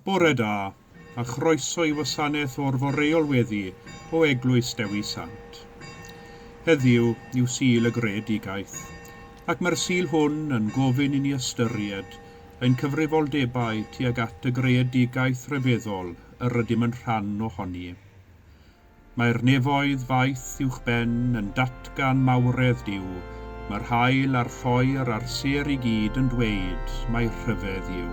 Bore da, a chroeso i wasanaeth o'r foreol weddi o Eglwys Dewi Sant. Heddiw yw Sul y Greadigaeth, ac mae'r Sul hwn yn gofyn i ni ystyried ein cyfrifoldebau tuag at y greadigaeth rhyfeddol yr ydym yn rhan ohoni. Mae'r nefoedd faith uwchben yn datgan mawredd Duw, mae'r haul a'r lloer a'r sêr i gyd yn dweud mai rhyfedd yw.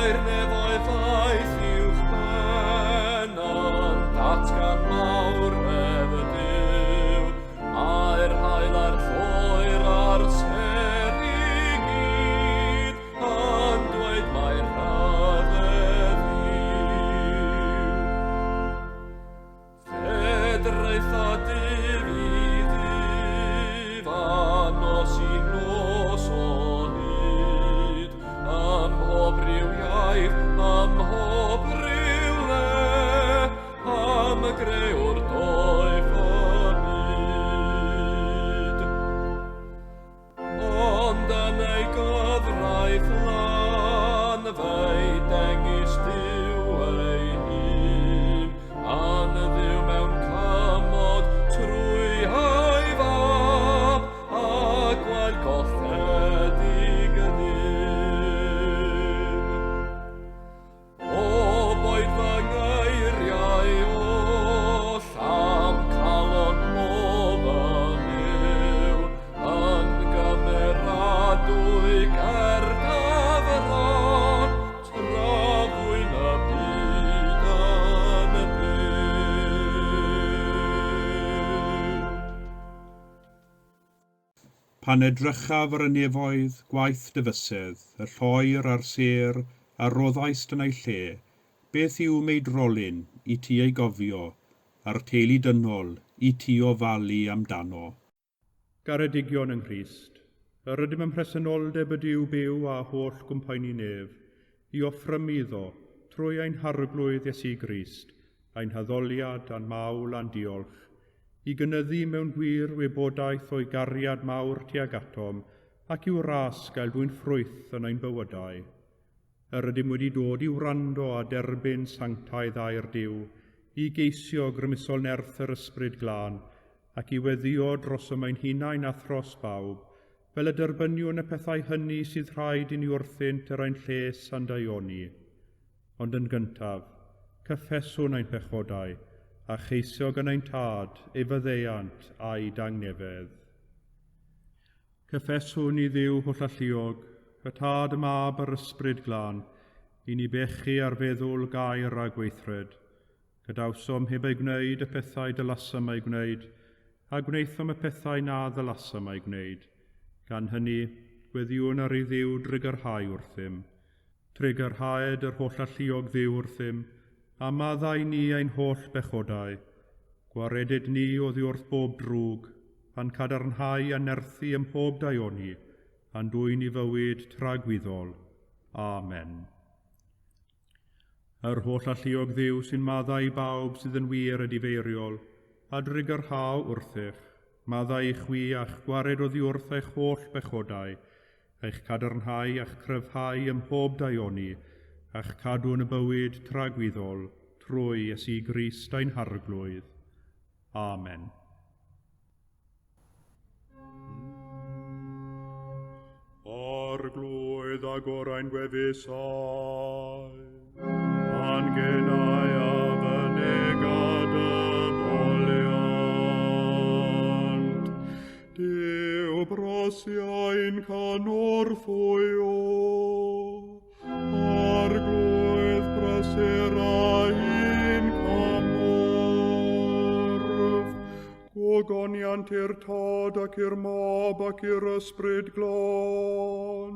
Mae'r nefoedd faith uwchben yn datgan mawredd Duw, mae'r haul a'r lloer a'r sêr i gyd yn dweud mai rhyfedd yw. Fe draetha dydd i ddydd a nos i nos o hyd, ym mhob rhyw iaith, ym mhob rhyw le, am y grëwr doeth y byd. Ond yn ei gyfraith lân fe'i dengys Duw ei hun, a'n Dduw mewn cymod trwy ei fab, a gwael colledig y ddyn. O boed fy ngeiriau oll a'm calon o fy Nuw, yn gymeradwy ger dy fron, tra fwyn y byd yn byw. Pan edrychaf ar y nefoedd, gwaith dy fysedd, y lloer a'r sêr a roddaist yn eu lle, beth yw meidrolyn i ti ei gofio, a'r teulu dynol i ti ofalu amdano? Garedigion yng Nghrist, yr ydym ym mhresenoldeb y Duw byw a holl gwmpaenu nef, i offrymu iddo, trwy ein Harglwydd Iesu Grist, ein haddoliad a'n mawl a'n diolch, i gynyddu mewn gwir wybodaeth o'i gariad mawr tuag atom ac i'w ras gael dwyn ffrwyth yn ein bywydau. Yr ydym wedi dod i wrando a derbyn sanctaidd air Duw, i geisio grymusol nerth yr Ysbryd Glân, ac i weddïo drosom ein hunain a thros bawb, fel y derbyniwn y pethau hynny sydd rhaid i ni wrthynt er ein lles a'n daioni. Ond yn gyntaf, cyffeswn ein pechodau, a cheisio gan ein Tad ei faddeuant a'i dangnefedd. Cyffeswn i Dduw hollalluog, y Tad, y Mab a'r Ysbryd Glân, i ni bechu ar feddwl, gair a gweithred. Gadawsom heb eu gwneud y pethau dylasom eu gwneud, a gwnaethom y pethau na ddylasom eu gwneud. Gan hynny, gweddïwn ar i Dduw drugarhau wrthym. Trugarhaed yr hollalluog Dduw wrthym, a maddau ni ein holl bechodau. Gwaredid ni oddi wrth bob drwg, a'n cadarnhau a nerthu ym mhob daioni, a'n dwyn i fywyd tragwyddol. Amen. Yr hollalluog Dduw sy'n maddau i bawb sydd yn wir edifeiriol, a drugarhau wrthych, maddau i chwi a'ch gwared oddi wrth eich holl bechodau, eich cadarnhau a'ch cryfhau ym mhob daioni, a'ch cadw yn y bywyd tragwyddol, trwy Iesu Grist ein Harglwydd. Amen. Arglwydd agor ein gwefusau, a'n genau a fynega dy foliant. Duw brosiau'n cynorthwyo, Arglwydd brysur ein cymorth. Gogoniant i'r Tad ac i'r Mab ac i'r Ysbryd Glân,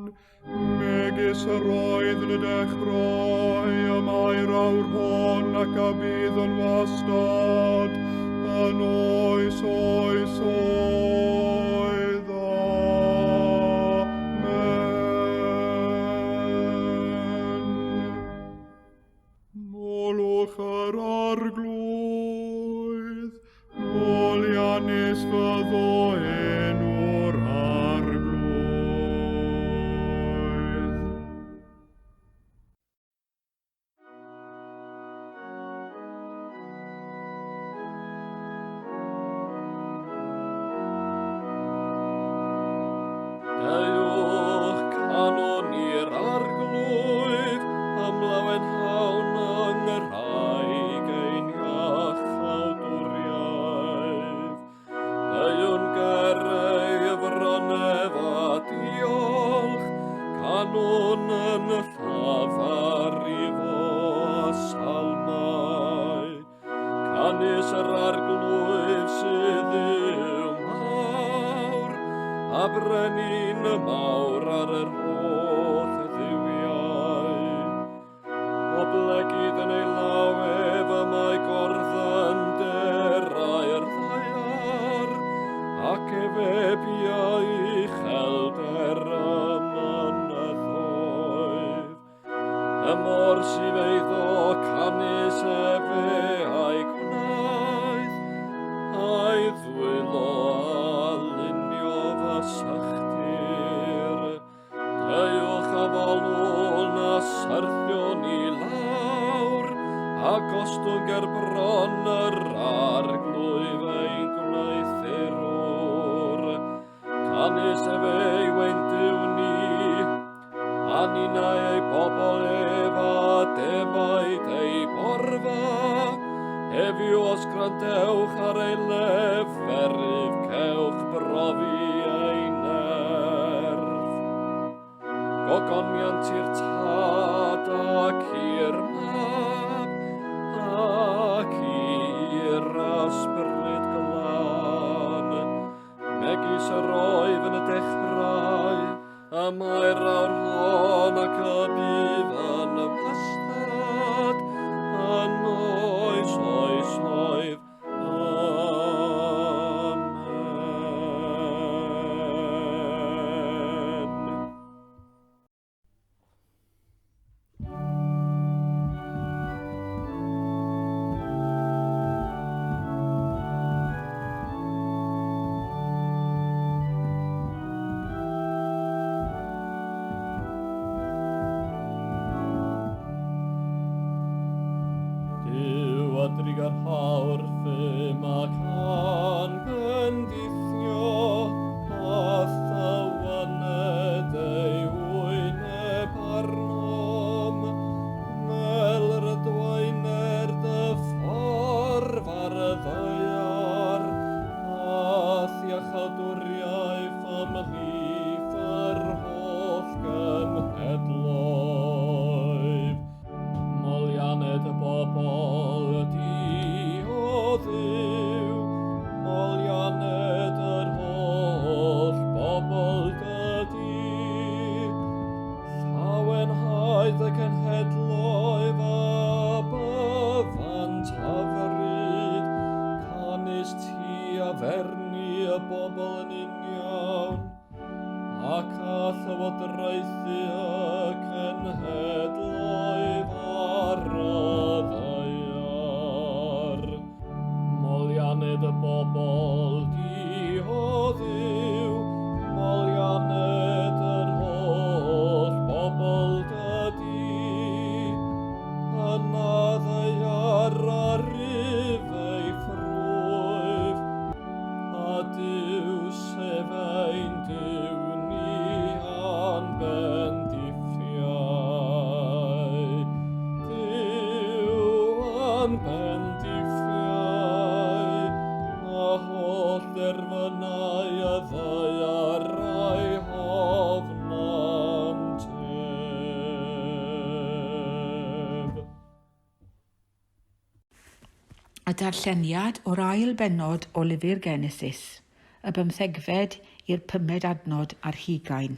megis yr oedd yn y dechrau, y mae'r awr hon ac a bydd yn wastad, yn oes oes oed. Amen. Molwch yr Arglwydd, moliannus fyddo enw'r Arglwydd. Canwn yn llafar i fo salmau, canys yr arglwydd sydd yw mawr, a brenin y mawr ar yr holl dduwiau. Oblegid yn ei law ef y mae gorddynderau'r ddaear, ac efe biau uchelder y mynyddoedd. Y môr sydd eiddo canys efe a'i gwnaeth, a'i ddwylo a lunio fasachtir. Deuwch a folwn a syrthiwn i lawr, a gostwng ger bron yr arglwydd ein gwneuthurwr. Canys efe ei wendyw ni, a ninnau ei bobl ef a defaid ei borfa. Heddiw os gwrandewch ar ei leferydd, cewch brofi ei nerth. Gogoniant i'r Tad ac i'r Mab ac i'r Ysbryd Glân, megis yr oedd yn y dechrau, y mae'r awr hon ac y bydd yn wastad, yn oes oesoedd. Amen. Duw a drugarha wrthym ac a'n bendithio, a thywyned ei wyneb arnom, fel yr ydwaener dy ffordd ar y ddaear, a'th iachawdwriaeth ymhlith yr holl genhedloedd. Molianned y bobl di o Dduw, molianned yr holl bobl dydi. Llawenhaed y cenhedloedd a byddant hyfryd, canys ti a ferni y bobl yn union, ac a llywodraethu y cenhedloedd ar y ddaear. Molianned y bobl di o Dduw, molianned yr holl bobl dydi. Yna ddaear a ryf ei ffrwyth, a Duw sef ein Duw ni a'n bendithiau. Duw a'n bendithiau, a holl derfynau y ddaear a'i hofnant ef. Y darlleniad o'r ail bennod o Lyfr Genesis, y bymthegfed i'r pumed adnod ar hugain.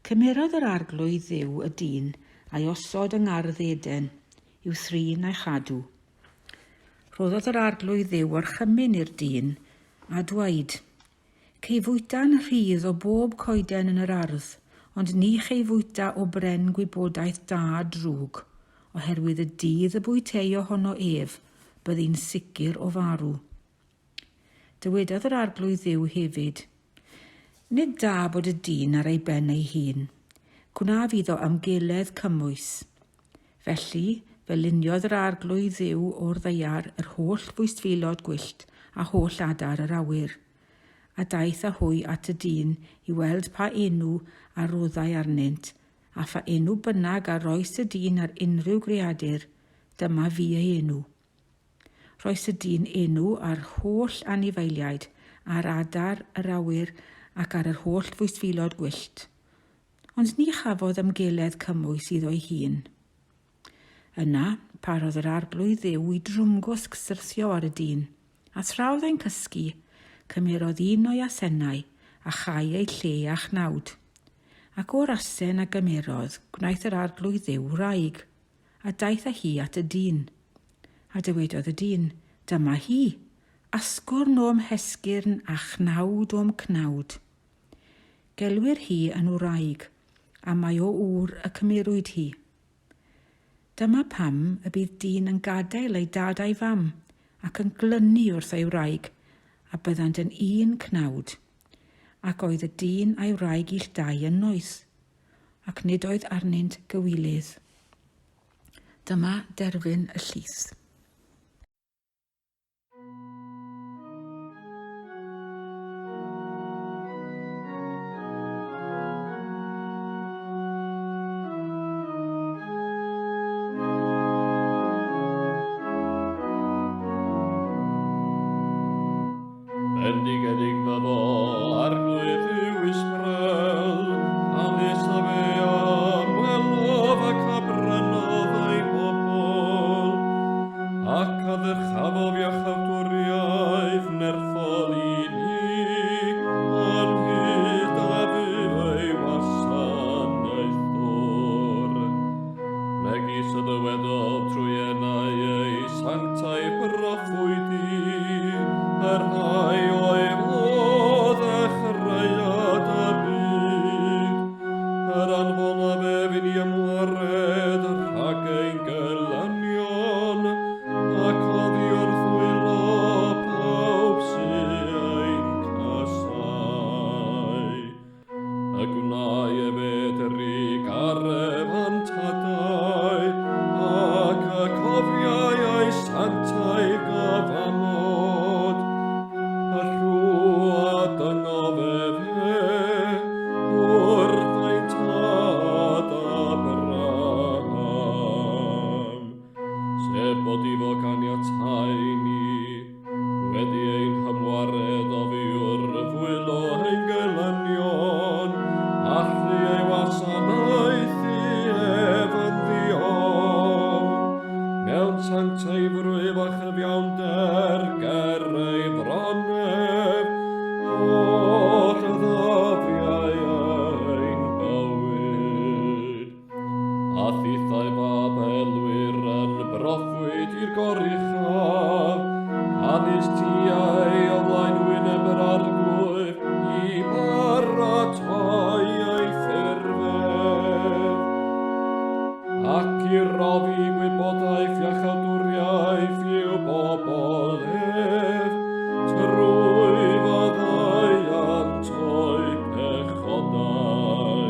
Cymerodd yr Arglwydd Dduw y dyn a'i osod yng ngardd Eden, i'w thrin a'i chadw. Rhoddodd yr Arglwydd Dduw orchymyn i'r dyn, a dweud, Cei fwyta'n rhydd o bob coeden yn yr ardd, ond ni chei fwyta o bren gwybodaeth da a drwg, oherwydd y dydd y bwytei ohono ef, byddi'n sicr o farw. Dywedodd yr Arglwydd Dduw hefyd, Nid da bod y dyn ar ei ben ei hun. Gwnaf iddo ymgeledd cymwys. Felly, fe luniodd yr Arglwydd Dduw o'r ddaear yr holl fwystfilod gwyllt a holl adar yr awyr, a daeth â hwy at y dyn i weld pa enw a roddai arnynt, a pha enw bynnag a roes y dyn ar unrhyw greadur, dyma fu ei enw. Rhoes y dyn enw ar holl anifeiliaid, ar adar yr awyr ac ar yr holl fwystfilod gwyllt. Ond ni chafodd ymgeledd cymwys iddo'i hun. Yna, parodd yr Arglwydd Dduw i drwmgwsg syrthio ar y dyn, a thra oedd e'n cysgu, cymerodd un o'i asennau a chau ei lle â chnawd. Ac o'r asen a gymerodd, gwnaeth yr Arglwydd Dduw wraig, a daeth â hi at y dyn. A dywedodd y dyn, Dyma hi, asgwrn o'm hesgyrn a chnawd o'm cnawd. Gelwir hi yn wraig, am mai o ŵr y cymerwyd hi. Dyma pam y bydd dyn yn gadael ei dad a'i fam, ac yn glynu wrth ei wraig, a byddant yn un cnawd. Ac oedd y dyn a'i wraig ill dau yn noeth, ac nid oedd arnynt gywilydd. Dyma derfyn y llith. Bendigedig fyddo Arglwydd Dduw Israel, canys y fe a ymwelodd ac a brynodd ei bobl, ac a ddyrchafodd iachawdwriaeth nerthol i ni, ynghyd â fydd ei wasanaethwr. Megis y dywedodd trwy enau ei sanctaidd broffwydi, y rhai oedd o ddechreuad y byd, yr anfonaf ef i ni ymwared rhag ein gelynion, ac oddi wrth ddwylo pawb sy ein casáu. Y gwnâi efe drugaredd a'n tadau, ac y cofiai ei sanctaidd gyfamod, y llw a dyngodd efe wrth ein tad Abraham. Sef bod iddo ganiatáu i ni, wedi ein hymwared oddi wrth ddwylo ein gelynion, allu ei wasanaethu ef yn ddiofn, mewn sancteiddrwydd a chyfiawnder ger ei fron ef, holl ddyddiau ein bywyd. A thithau fab Elwyr yn broffwyd i'r goruchaf, canys ti a'i o flaen wyneb yr Arglwydd i baratoi ei ffurfedd, ac i roddi gwybodaeth iachawdwriaeth i'w bobl ef, trwy faddeuant o'u pechodau.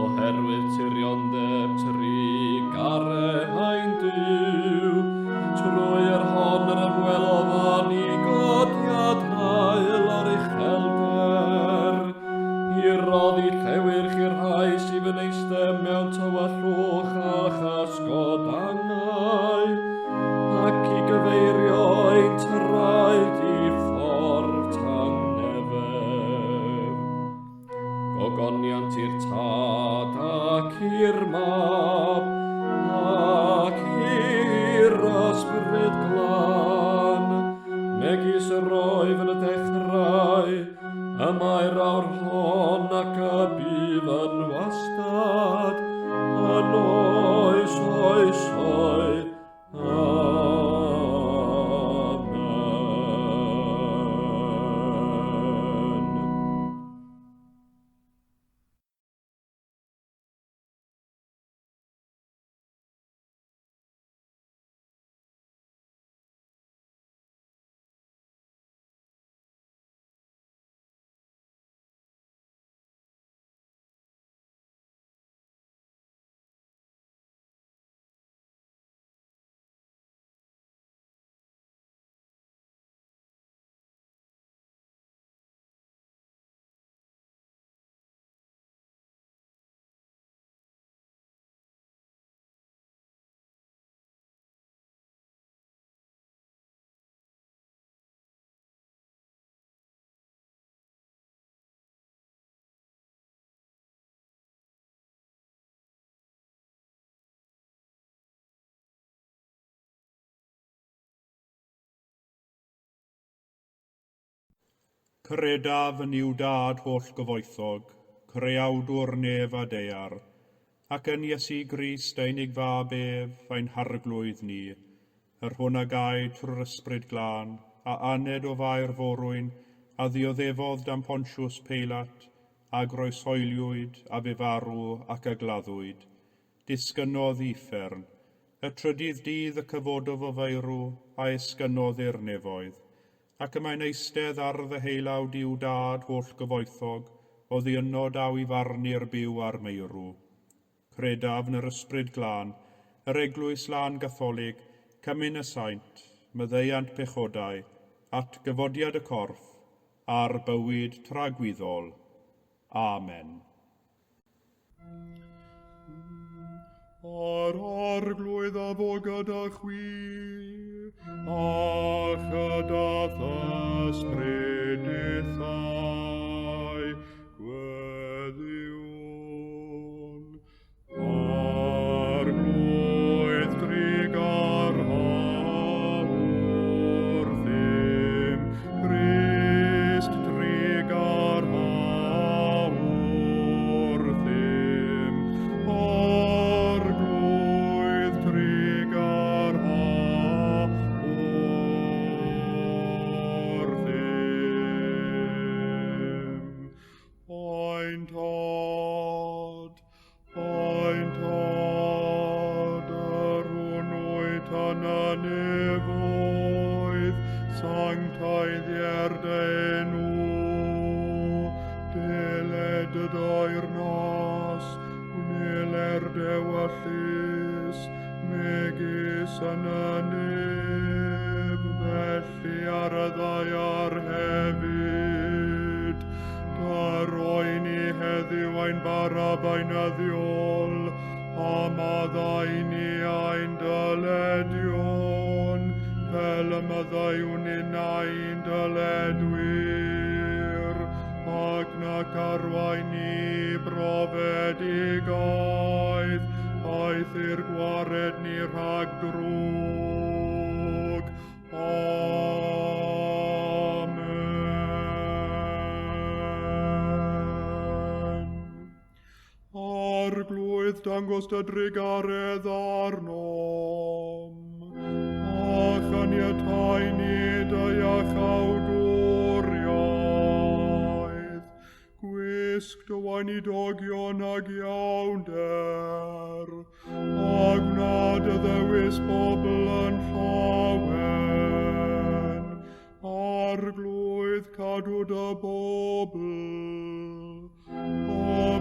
Oherwydd tiriondeb trugaredd ein Duw, trwy yr hon yr ymwelodd â ni godiad haul o'r uchelder, i roddi llewyrch i'r rhai sydd yn eistedd mewn tywyllwch a chasgod angau, ac i gyfeirio ein traed i ffordd tangnefedd. Gogoniant i'r Tad ac i'r Mab ac i'r Ysbryd Glân, megis yr oedd yn y dechrau, y mae'r awr hon ac y bydd yn wastad, yn oes oesoedd. Credaf yn Nuw Dad holl gyfoethog, creawdwr nef a daear, ac yn Iesu Grist ei unig fab ef, ein harglwydd ni, yr hwn a gaed trwy'r Ysbryd Glân, a aned o Fair Forwyn, a ddioddefodd dan Pontius Peilat, a groeshoeliwyd, a fu farw, ac a gladdwyd. Disgynnodd i uffern. Y trydydd dydd y cyfododd o feirw, a esgynnodd i'r nefoedd. Ac y mae'n eistedd ar ddeheulaw Duw Dad holl gyfoethog, oddi yno daw i farnu'r byw a'r meirw. Credaf yn yr Ysbryd Glân, yr Eglwys Lân Gatholig, Cymun y Saint, maddeuant pechodau, atgyfodiad y corff, a'r bywyd tragwyddol. Amen. A'r Arglwydd a fo gyda chwi, a chyda th'ysbryd dithau, gweddïwn. Arglwydd drugarha wrthym, Crist drugarha wrthym, Arglwydd trugarha wrthym. Ein Tad, ein Tad, yr hwn wyt yn y nefoedd, sancteiddier dy enw, deled dy deyrnas, gwneler d'ewyllys, megis yn y nef, felly ar y ddaear hefyd. Dyro i ni heddiw ein bara beunyddiol, a maddau i ni ein dyledion, fel y maddeuwn ninnau i'n dyledwyr, ac nac arwain ni i brofedigaeth, eithr gwared ni rhag drwg. Amen. Arglwydd, dangos dy drugaredd arnom, a chaniatáu ni dy iachawdwriaeth. Gwisg dy weinidogion ag iawnder, a gwna dy ddewis bobl yn llawen. Arglwydd, cadw dy bobl, a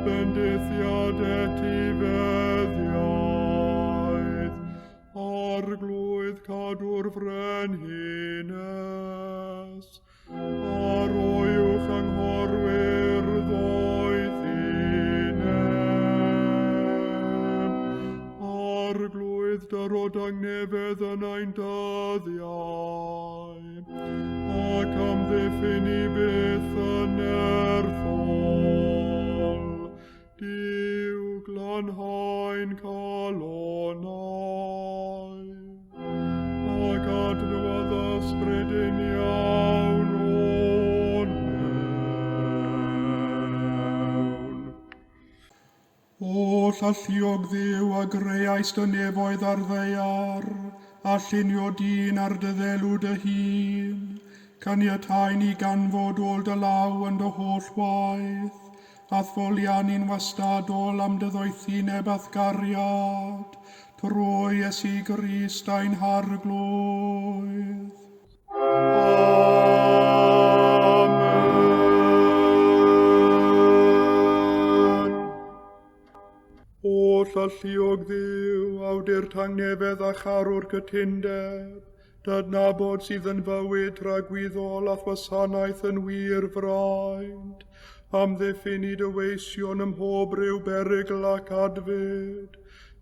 bendithiad etifeddiaeth. Arglwydd, cadw'r frenhines, a rhoi uwch anghorwyr ddoethineb. Arglwydd, dyro dangnefedd yn ein dyddiau, ac amddiffyn i byth yn nerthol. Duw, glanhau'n calonnau, ac adnewyddu ysbryd uniawn o'n mewn. Oll alluog Dduw a greaist y nefoedd a'r ddaear, a llunio dyn ar dy ddelw dy hun, caniatáu ni ganfod ôl dy law yn dy holl waith, a'th foliannu'n wastadol am dy ddoethineb a'th gariad, trwy Iesu Grist ein Harglwydd. Amen. Oll alluog Dduw, awdur tangnefedd a charwr cytundeb, d'adnabod sydd yn fywyd tragwyddol a'th wasanaeth yn wir fraint, amddiffyn i dy weision ym mhob rhyw berygl ac adfyd,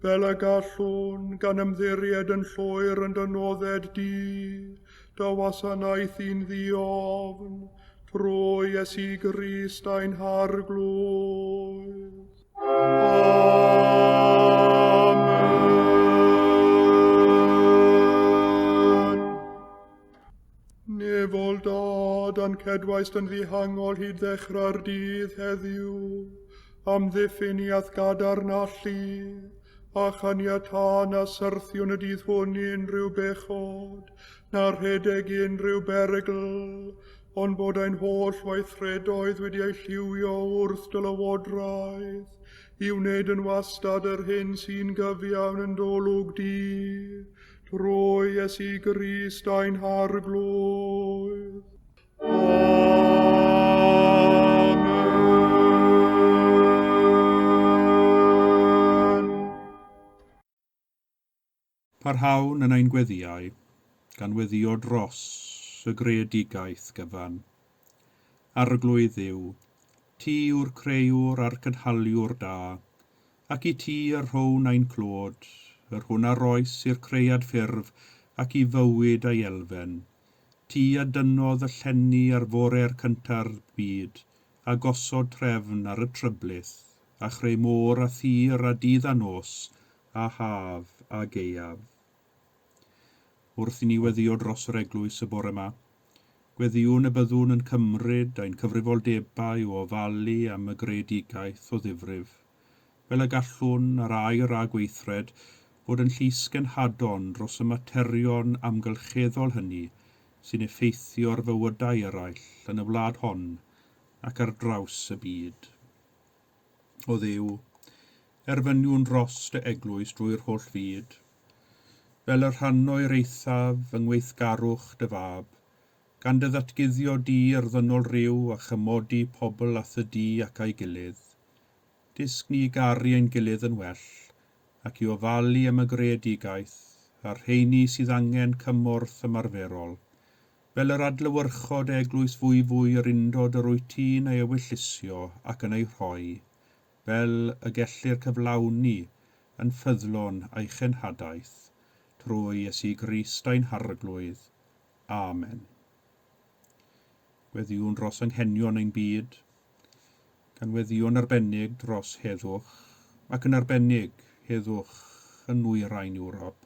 fel y gallwn, gan ymddiried yn llwyr yn dy nodded di, dy wasanaethu'n ddiofn, trwy Iesu Grist ein Harglwydd. Amen. Nefol Dad, a'n cedwaist yn ddihangol hyd ddechrau'r dydd heddiw, amddiffyn ni a'th gadarn allu, a chaniatâ na syrthiwn y dydd hwn i unrhyw bechod, na rhedeg i unrhyw berygl, ond bod ein holl weithredoedd wedi eu lliwio wrth dy lywodraeth, i wneud yn wastad yr hyn sy'n gyfiawn yn d'olwg di, trwy Iesu Grist ein Harglwydd. Amen. Parhawn yn ein gweddïau, gan weddïo dros y greadigaeth gyfan. Arglwydd Dduw, ti yw'r creuwr a'r cynhaliwr da, ac i ti y rhown ein clod, yr hwn a roes i'r creuad ffurf ac i fywyd ei elfen. Ti a dynnodd y llenni ar fore'r cynta'r byd, a gosod trefn ar y tryblith, a chreu môr a thir a dydd a nos, a haf a gaeaf. Wrth i ni weddïo dros yr eglwys y bore yma, gweddïwn y byddwn yn cymryd ein cyfrifoldebau o ofalu am y greadigaeth o ddifrif, fel y gallwn ar air a gweithred fod yn llys genhadon dros y materion amgylcheddol hynny sy'n effeithio ar fywydau eraill yn y wlad hon ac ar draws y byd. O Dduw, erfyniwn dros dy eglwys drwy'r holl fyd, fel y rhanno'r eithaf yng ngweithgarwch dy fab, gan dy ddatguddio di yr ddynol ryw a chymodi pobl a thy di ac a'i gilydd. Dysg ni garu ein gilydd yn well, ac i ofalu am y greadigaeth a'r rheini sydd angen cymorth ymarferol, fel yr adlewyrchod eglwys fwyfwy yr undod yr wyt ti'n ei ewyllysio ac yn ei rhoi, fel y gellir cyflawni yn ffyddlon a'i chenhadaeth, trwy Iesu Grist ein Harglwydd. Amen. Gweddïwn dros anghenion ein byd, gan weddïo'n arbennig dros heddwch, ac yn arbennig heddwch yn nwyrain Ewrop.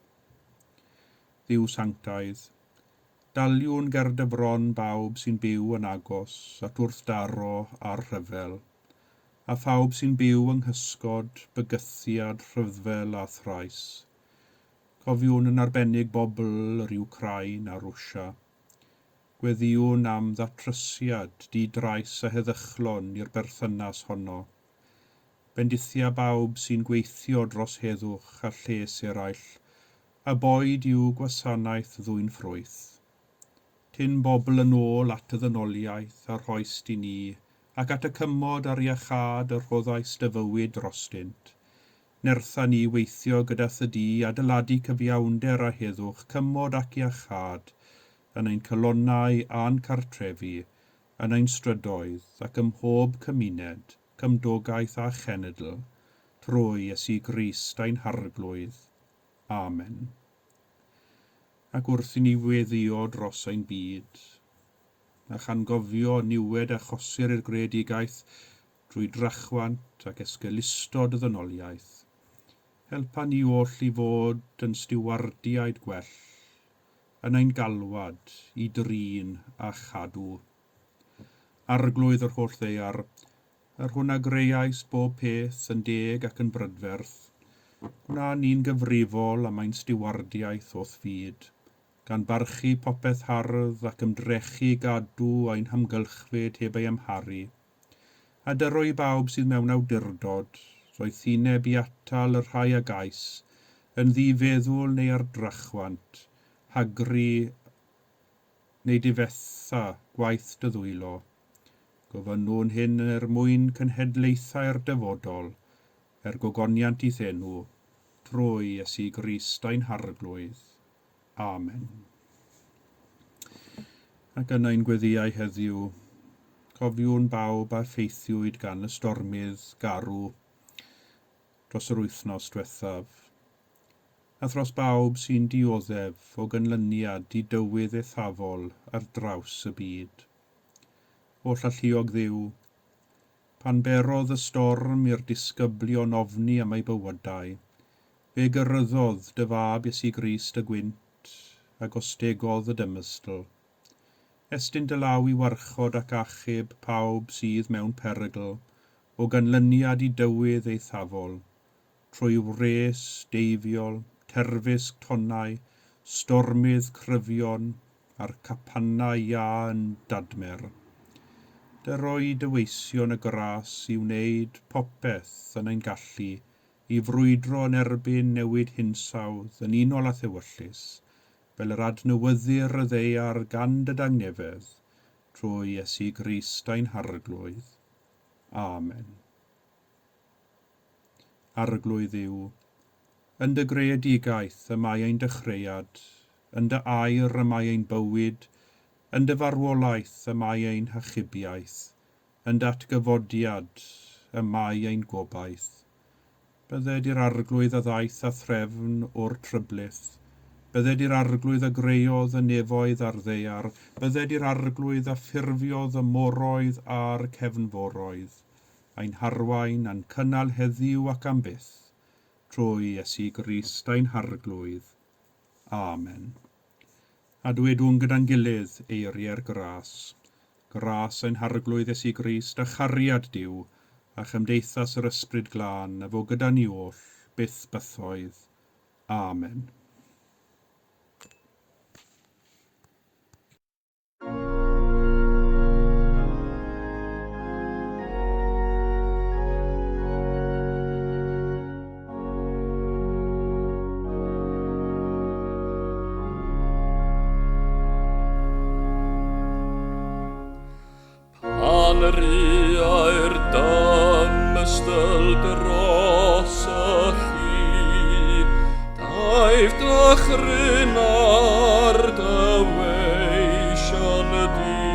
Dduw sanctaidd, daliwn ger dy fron bawb sy'n byw yn agos at wrthdaro a'r rhyfel, a phawb sy'n byw yng nghysgod, bygythiad, rhyfel a thrais. Cofiwn yn arbennig bobl yr Wcráin a Rwsia. Gweddïwn am ddatrysiad di-drais a heddychlon i'r berthynas honno. Bendithia bawb sy'n gweithio dros heddwch a lles eraill, a boed i'w gwasanaeth ddwyn ffrwyth. Tyn bobl yn ôl at y ddynoliaeth a rhoist i ni, ac at y cymod a'r iachâd y rhoddais dy fywyd drostynt. Nertha ni weithio gyda thydi adeiladu cyfiawnder a heddwch, cymod ac iachâd, yn ein calonnau a'n cartrefi, yn ein strydoedd ac ym mhob cymuned, cymdogaeth a chenedl, trwy Iesu Grist ein Harglwydd. Amen. Ac wrth i ni weddïo dros ein byd, a chan gofio niwed achosir i'r greadigaeth drwy drachwant ac esgeulustod y ddynoliaeth, helpa ni oll i fod yn stiwardiaid gwell, yn ein galwad i drin a chadw. Arglwydd yr holl ddaear, yr hwn a greuaist bob peth yn deg ac yn brydferth, gwna ni'n gyfrifol am ein stiwardiaeth o'th fyd, gan barchu popeth hardd ac ymdrechu gadw ein hamgylchfyd heb ei amharu. A dyro i bawb sydd mewn awdurdod, ddoethineb i atal y rhai a gais, yn ddifeddwl neu ar drachwant, hagru neu difetha gwaith dy ddwylo. Gofynnwn hyn er mwyn cenhedlaethau'r dyfodol, er gogoniant i'th enw, trwy Iesu Grist ein Harglwydd. Amen. Ac yn ein gweddïau heddiw, cofiwn bawb a effeithiwyd gan y stormydd garw dros yr wythnos diwethaf, a thros bawb sy'n dioddef o ganlyniad i dywydd eithafol ar draws y byd. Oll alluog Dduw, pan berodd y storm i'r disgyblion ofni am eu bywydau, fe gyrraeddodd dy fab Iesu Grist y gwynt a gostegodd y dymystl. Estyn dy law i warchod ac achub pawb sydd mewn perygl, o ganlyniad i dywydd eithafol, trwy wres deifiol, terfysg tonnau, stormydd cryfion, a'r capannau iâ yn dadmer. Dy roi dy weision y gras i wneud popeth yn ein gallu i frwydro yn erbyn newid hinsawdd yn unol â thewyllys, fel yr adnewyddir y ddaear gan dy dangnefedd, trwy Iesu Grist ein Harglwydd. Amen. Arglwydd yw, yn dy greadigaeth y mae ein dechreuad, yn dy air y mae ein bywyd, yn dy farwolaeth y mae ein hachubiaeth, yn dy atgyfodiad y mae ein gobaith. Bydded i'r Arglwydd a ddaeth â threfn o'r tryblith. Bydded i'r Arglwydd a greodd y nefoedd a'r ddaear. Bydded i'r Arglwydd a ffurfiodd y moroedd a'r cefnforoedd, ein harwain a'n cynnal heddiw ac am byth, trwy Iesu Grist ein Harglwydd. Amen. A dwedwn gyda'n gilydd eiriau'r gras. Gras ein Harglwydd Iesu Grist a chariad Duw a chymdeithas yr Ysbryd Glân a fo gyda ni oll, byth bythoedd. Amen. Pan riai'r dymestl dros y lli, daeth dychryn ar dy weision di,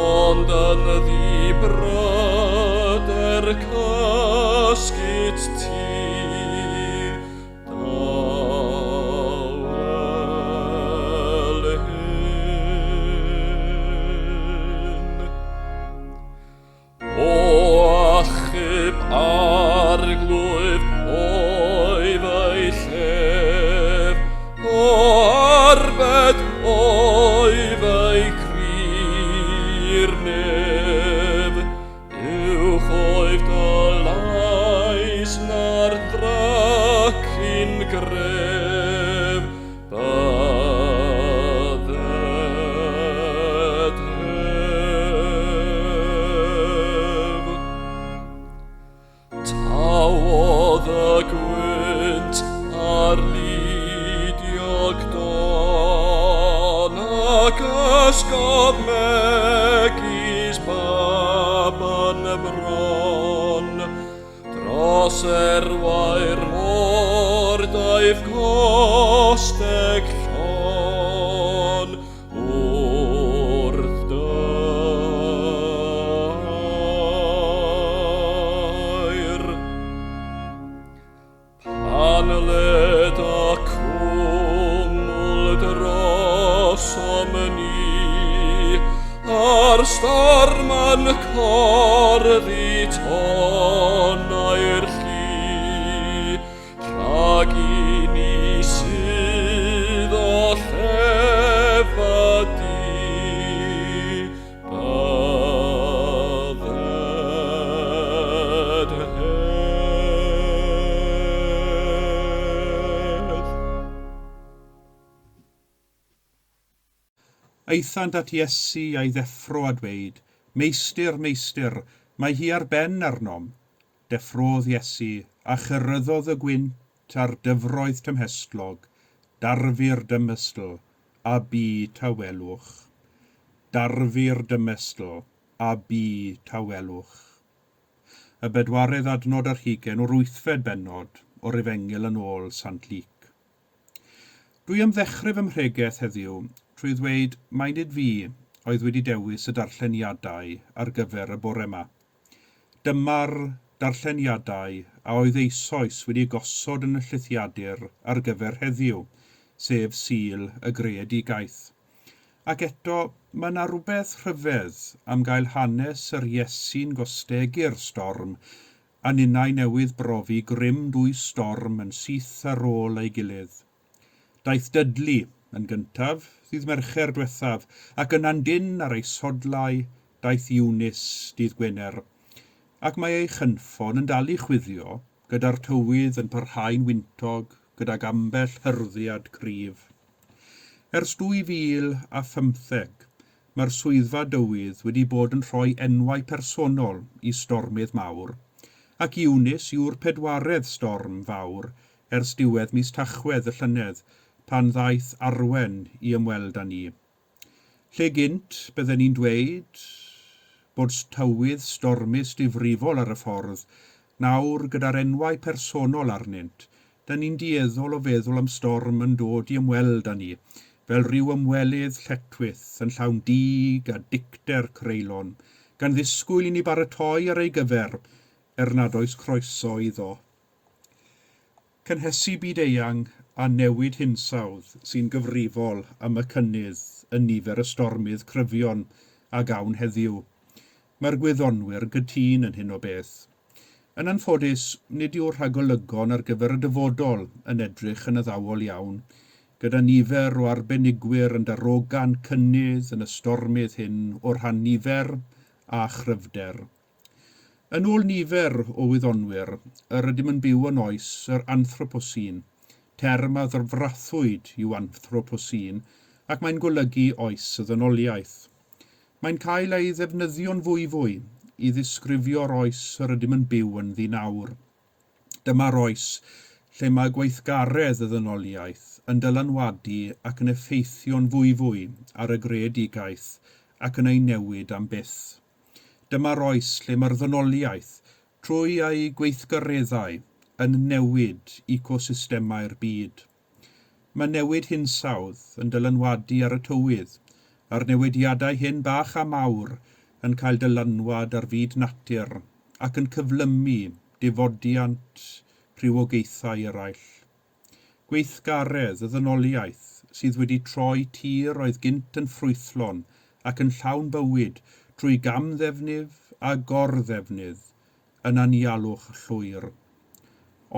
ond yn ddibryder cysgut ti. Dawel hyn. O achub Arglwydd oedd ei llef, o arbed oedd ei crir nef. Uwch oedd dy lais na'r drycin gref, bydded hef. Tawodd y gwynt a'r ludiog don, ac ysgodd megis baban y bron. Dros erwau'r môr daeth costeg llon wrth dy air. Pan leda cwmwl drosom ni, a'r storm yn corddi tonnau'r lli, rhag i ni suddo llefa di, bydded hedd. Aethant at Iesu a'i ddeffro a dweud, Meistr, Meistr, mae hi ar ben arnom. Deffrodd Iesu, a chyryddodd y gwynt a'r dyfroedd tymhestlog, darfu'r dymestl, a bu tawelwch. Darfu'r dymestl, a bu tawelwch. Y bedwaredd adnod ar hugain o'r wythfed bennod o'r Efengyl yn ôl Sant Luc. Dwi am ddechrau fy mhregeth heddiw trwy ddweud mai nid fi oedd wedi dewis y darlleniadau ar gyfer y bore yma. Dyma'r darlleniadau a oedd eisoes wedi gosod yn y llithiadur ar gyfer heddiw, sef Sul y Greadigaeth. Ac eto, mae yna rhywbeth rhyfedd am gael hanes yr Iesu'n gostegu'r storm, a ninnau newydd brofi grym dwy storm yn syth ar ôl ei gilydd. Daeth Dudley yn gyntaf, ddydd Mercher diwethaf, ac yna'n dynn ar ei sodlau daeth Eunice dydd Gwener. Ac mae ei chynffon yn dal i chwifio, gyda'r tywydd yn parhau'n wyntog gydag ambell hyrddiad cryf. Ers 2015, mae'r Swyddfa Dywydd wedi bod yn rhoi enwau personol i stormydd mawr, ac Eunice yw'r pedwaredd storm fawr ers diwedd mis Tachwedd y llynedd, pan ddaeth Arwen i ymweld â ni. Lle gynt, bydden ni'n dweud bod tywydd stormus difrifol ar y ffordd, nawr gyda'r enwau personol arnynt, 'da ni'n dueddol o feddwl am storm yn dod i ymweld â ni, fel rhyw ymwelydd lletchwith yn llawn dig a dicter creulon, gan ddisgwyl i ni baratoi ar ei gyfer, er nad oes croeso iddo. Cynhesu byd-eang a newid hinsawdd sy'n gyfrifol am y cynnydd yn nifer y stormydd cryfion a gawn heddiw. Mae'r gwyddonwyr yn gytûn yn hyn o beth. Yn anffodus, nid yw'r rhagolygon ar gyfer y dyfodol yn edrych yn addawol iawn, gyda nifer o arbenigwyr yn darogan cynnydd yn y stormydd hyn o rhan nifer a chryfder. Yn ôl nifer o wyddonwyr, yr ydym yn byw yn oes yr Anthropocene, term a frathwyd yw Anthropocene ac mae'n golygu oes y ddynoliaeth. Mae'n cael ei ddefnyddio'n fwyfwy i ddisgrifio'r oes yr ydym yn byw ynddi nawr. Dyma'r oes lle mae gweithgaredd y ddynoliaeth yn dylanwadu ac yn effeithio'n fwyfwy ar y greadigaeth ac yn ei newid am byth. Dyma'r oes lle mae'r ddynoliaeth, trwy ei gweithgareddau, yn newid ecosystemau'r byd. Mae newid hinsawdd yn dylanwadu ar y tywydd, a'r newidiadau hyn bach a mawr yn cael dylanwad ar fyd natur ac yn cyflymu difodiant rhywogaethau eraill. Gweithgaredd y ddynoliaeth sydd wedi troi tir oedd gynt yn ffrwythlon ac yn llawn bywyd trwy gamddefnydd a gorddefnydd yn anialwch llwyr.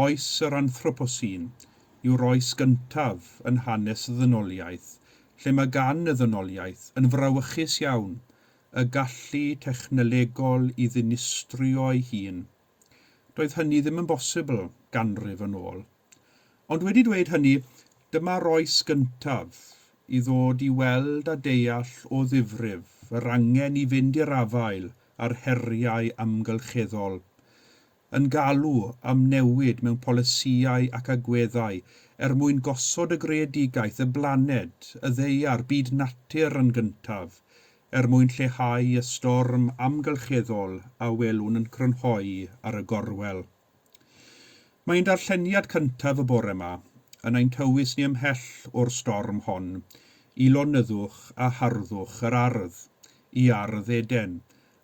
Oes yr Anthropocene yw'r oes gyntaf yn hanes y ddynoliaeth lle mae gan y ddynoliaeth yn frawychus iawn y gallu technolegol i ddinistrio ei hun. Doedd hynny ddim yn bosibl ganrif yn ôl. Ond wedi dweud hynny, dyma'r oes gyntaf i ddod i weld a deall o ddifrif yr angen i fynd i'r afael â'r heriau amgylcheddol, yn galw am newid mewn polisïau ac agweddau er mwyn gosod y greadigaeth, y blaned, y ddaear, byd natur yn gyntaf, er mwyn lleihau y storm amgylcheddol a welwn yn crynhoi ar y gorwel. Mae ein darlleniad cyntaf y bore yma yn ein tywys ni ymhell o'r storm hon i lonyddwch a harddwch yr ardd, i ardd Eden,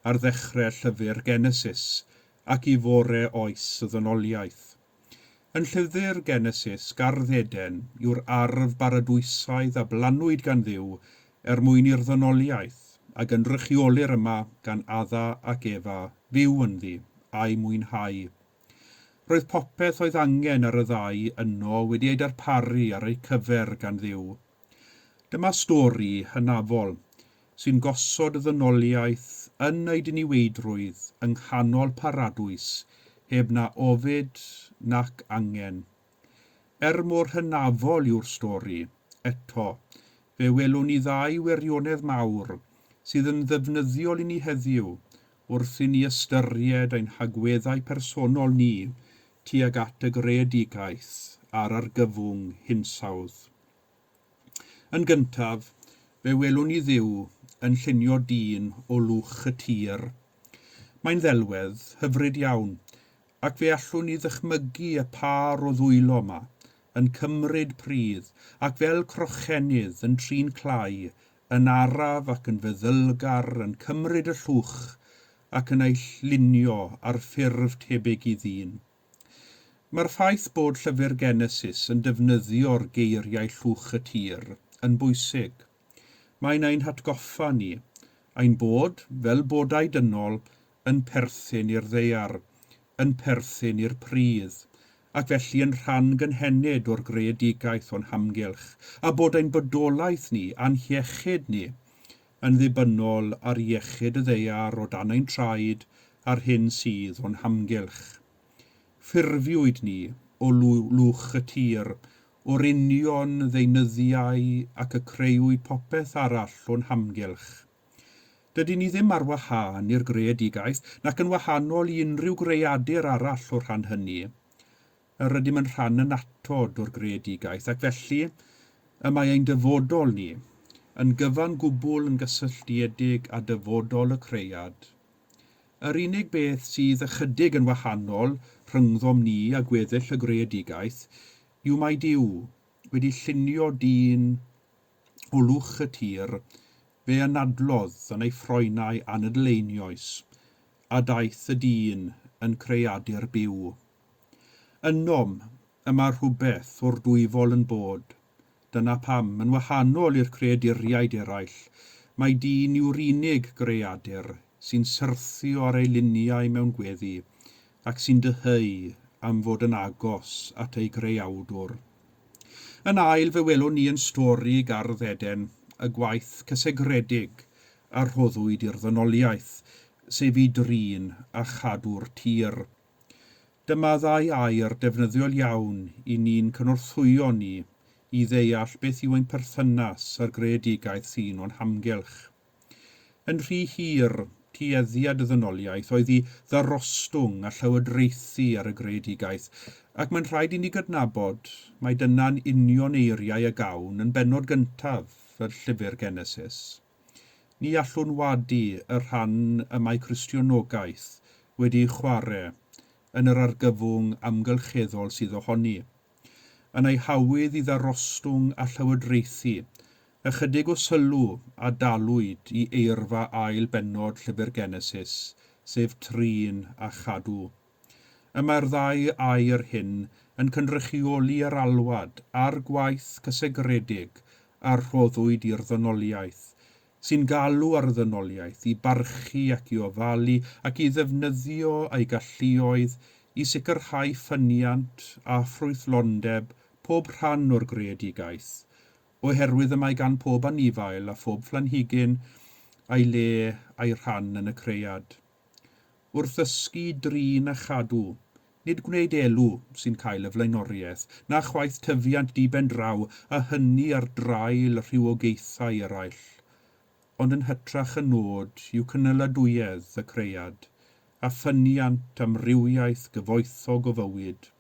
ar ddechrau llyfr Genesis ac i fore oes y ddynoliaeth. Yn llyfr Genesis, Gardd Eden yw'r ardd baradwysaidd a blannwyd gan Dduw er mwyn i'r ddynoliaeth, a gynrychiolir yma gan Adda ac Efa, fyw ynddi a'i mwynhau. Roedd popeth oedd angen ar y ddau yno wedi ei darparu ar eu cyfer gan Dduw. Dyma stori hynafol sy'n gosod y ddynoliaeth yn ei diniweidrwydd yng nghanol paradwys heb na ofid nac angen. Er mor hynafol yw'r stori, eto, fe welwn ni ddau wirionedd mawr sydd yn ddefnyddiol i ni heddiw wrth i ni ystyried ein hagweddau personol ni tuag at y greadigaeth a'r argyfwng hinsawdd. Yn gyntaf, fe welwn ni Dduw yn llunio dyn o lwch y tir. Mae'n ddelwedd hyfryd iawn, ac fe allwn ni ddychmygu y pâr o ddwylo yma yn cymryd pridd ac fel crochenydd yn trin clai, yn araf ac yn feddylgar yn cymryd y llwch ac yn ei llunio ar ffurf tebyg i ddyn. Mae'r ffaith bod llyfr Genesis yn defnyddio'r geiriau llwch y tir yn bwysig. Mae'n ein hatgoffa ni ein bod, fel bodau dynol, yn perthyn i'r ddaear, yn perthyn i'r pridd, ac felly yn rhan gynhenid o'r greadigaeth o'n hamgylch, a bod ein bodolaeth ni a'n hiechyd ni yn ddibynnol ar iechyd y ddaear o dan ein traed a'r hyn sydd o'n hamgylch. Ffurfiwyd ni o lwch y tir, o'r union ddeunyddiau ac y creuwyd popeth arall o'n hamgylch. Dydyn ni ddim ar wahân i'r greadigaeth, nac yn wahanol i unrhyw greadur arall o'r rhan hynny. Yr ydym yn rhan annatod o'r greadigaeth, ac felly y mae ein dyfodol ni yn gyfan gwbl yn gysylltiedig â dyfodol y cread. Yr unig beth sydd ychydig yn wahanol rhyngddom ni a gweddill y greadigaeth yw mai Duw wedi llunio dyn o lwch y tir, fe anadlodd yn ei ffroenau anadl einioes, a daeth y dyn yn creadur byw. Ynom y mae rhywbeth o'r dwyfol yn bod. Dyna pam, yn wahanol i'r creaduriaid eraill, mai dyn yw'r unig greadur sy'n syrthio ar ei liniau mewn gweddi ac sy'n dyheu am fod yn agos at ei greawdwr. Yn ail, fe welwn ni yn stori Gardd Eden y gwaith cysegredig a rhoddwyd i'r ddynoliaeth, sef i drin a chadw'r tir. Dyma ddau air defnyddiol iawn i ni'n cynorthwyo ni i ddeall beth yw ein perthynas â'r greadigaeth sy'n o'n hamgylch. Yn rhy hir, tueddiad y ddynoliaeth oedd i ddarostwng a llywodraethu ar y greadigaeth, ac mae'n rhaid i ni gydnabod mai dyna'n union eiriau a gawn yn bennod gyntaf y llyfr Genesis. Ni allwn wadu y rhan y mae Cristionogaeth wedi'i chwarae yn yr argyfwng amgylcheddol sydd ohoni. Yn ei hawydd i ddarostwng a llywodraethu, ychydig o sylw a dalwyd i eirfa ail bennod llyfr Genesis, sef trin a chadw. Y mae'r ddau air hyn yn cynrychioli yr alwad a'r gwaith cysegredig a rhoddwyd i'r ddynoliaeth, sy'n galw ar y ddynoliaeth i barchu ac i ofalu ac i ddefnyddio ei galluoedd i sicrhau ffyniant a ffrwythlondeb pob rhan o'r greadigaeth, oherwydd y mae gan pob anifail a phob phlanhigyn ei le a'i rhan yn y cread. Wrth ddysgu drin a chadw, nid gwneud elw sy'n cael y flaenoriaeth, na chwaith tyfiant di-ben-draw, a hynny ar draul rhywogaethau eraill, ond yn hytrach y nod yw cynaladwyedd y cread, a ffyniant amrywiaeth gyfoethog o fywyd.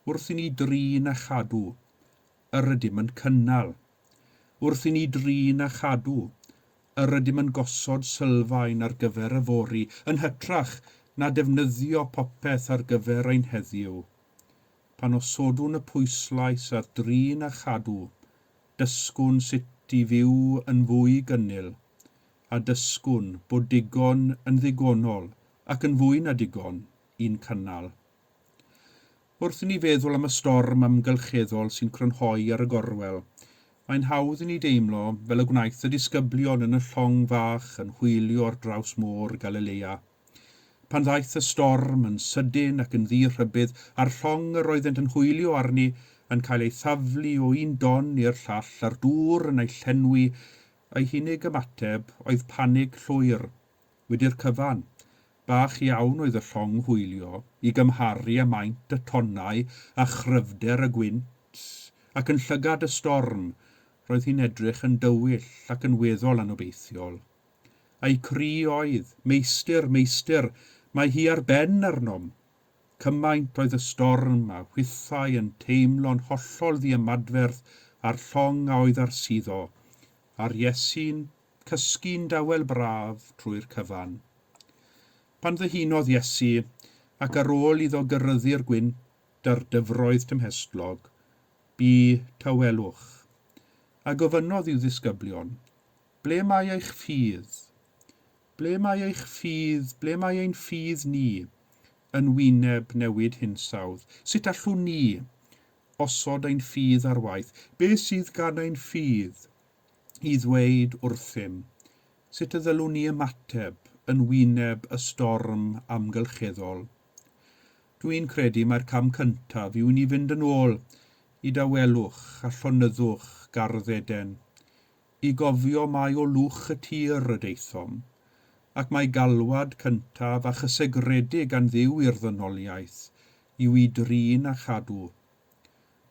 Wrth i ni drin a chadw, yr ydym yn cynnal. Wrth i ni drin a chadw, yr ydym yn gosod sylfaen ar gyfer yfory, yn hytrach na defnyddio popeth ar gyfer ein heddiw. Pan osodwn y pwyslais ar drin a chadw, dysgwn sut i fyw yn fwy gynnil, a dysgwn bod digon yn ddigonol ac yn fwy na digon i'n cynnal. Wrth i ni feddwl am y storm amgylcheddol sy'n crynhoi ar y gorwel, mae'n hawdd i ni deimlo fel y gwnaeth y disgyblion yn y llong fach yn hwylio ar draws môr Galilea. Pan ddaeth y storm yn sydyn ac yn ddi-rhybudd, a'r llong yr oeddent yn hwylio arni yn cael ei thaflu o un don i'r llall a'r dŵr yn ei llenwi, eu hunig ymateb oedd panig llwyr. Wedi'r cyfan, bach iawn oedd y llong hwylio i gymharu â maint y tonnau a chryfder y gwynt, ac yn llygad y storm, roedd hi'n edrych yn dywyll ac yn weddol anobeithiol. A'i cri oedd, Meistr, Meistr, mae hi ar ben arnom! Cymaint oedd y storm a hwythau yn teimlo'n hollol ddiymadferth a'r llong a oedd ar suddo, a'r Iesu'n cysgu'n dawel braf trwy'r cyfan. Pan ddyhunodd Iesu, ac ar ôl iddo gyryddu'r gwynt a'r dyfroedd tymhestlog, bu tawelwch. A gofynnodd i'w ddisgyblion, Ble mae eich ffydd? Ble mae eich ffydd, ble mae ein ffydd ni yn wyneb newid hinsawdd? Sut allwn ni osod ein ffydd ar waith? Be sydd gan ein ffydd i ddweud wrthym? Sut y ddylwn ni ymateb yn wyneb y storm amgylcheddol? Dwi'n credu mai'r cam cyntaf yw i ni fynd yn ôl i dawelwch a llonyddwch Gardd Eden, i gofio mai o lwch y tir y daethom, ac mai galwad cyntaf a chysegredig gan Dduw i'r ddynoliaeth yw i drin a chadw.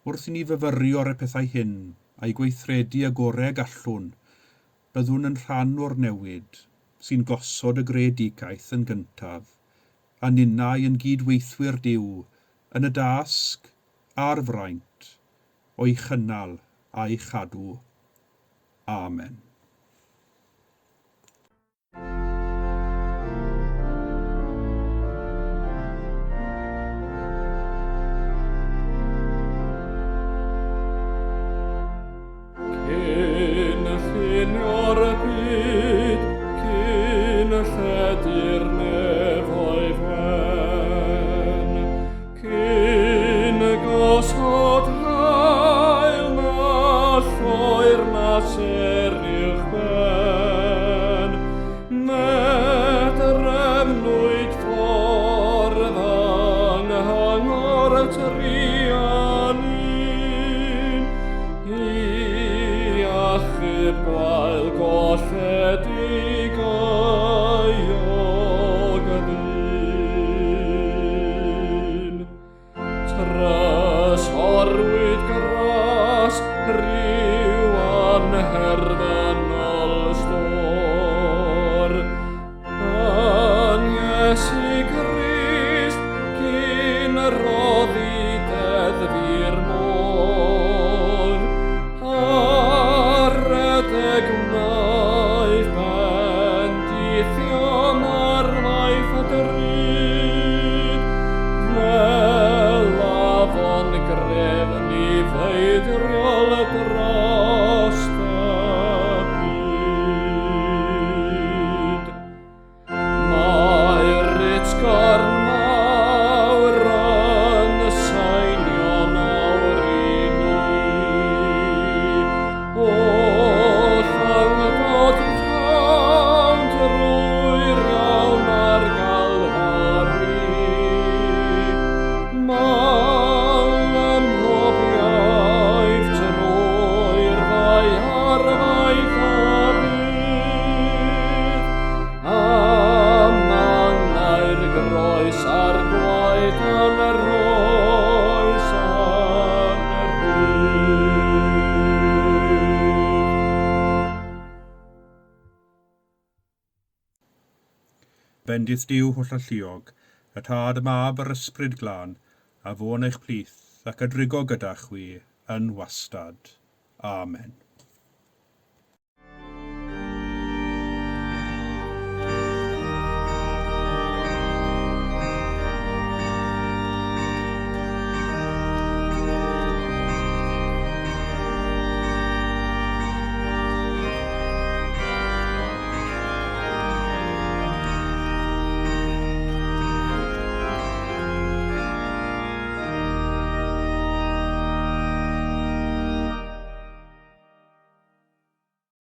Wrth i ni fyfyrio ar y pethau hyn a'i gweithredu y gorau y gallwn, byddwn yn rhan o'r newid sy'n gosod y greadigaeth yn gyntaf, a ninnau yn gyd-weithwyr Duw yn y dasg a'r fraint o'i chynnal a'i chadw. Amen. Cyn llunio'r byd, cyn lledu'r nefoedd wen, cyn gosod haul na lloer na sêr uwchben, medremnwyd ffordd anghyngor truan un, i achub gwael golledig euog ddyn. Trysorwyd gras rhyw anherfynol stôr, yn Iesu Grist cyn roddi deddf i'r môr, a rhedeg wnaeth bendithion ar waith y drud, fel afon gref ni feidriol dros y byd. Mae'r utgorn mawr yn seinio'n awr i ni. O llyngdod llawn drwy'r iawn ar Galfari. Mawl ym mhob iaith trwy'r ddaear faith a fydd. Am angau'r groes a'r gwaed yn rhoes yn rhydd. Bendith Duw hollalluog, y Tad, y Mab a'r Ysbryd Glân, a fo yn eich plith ac a drigo gyda chwi yn wastad. Amen.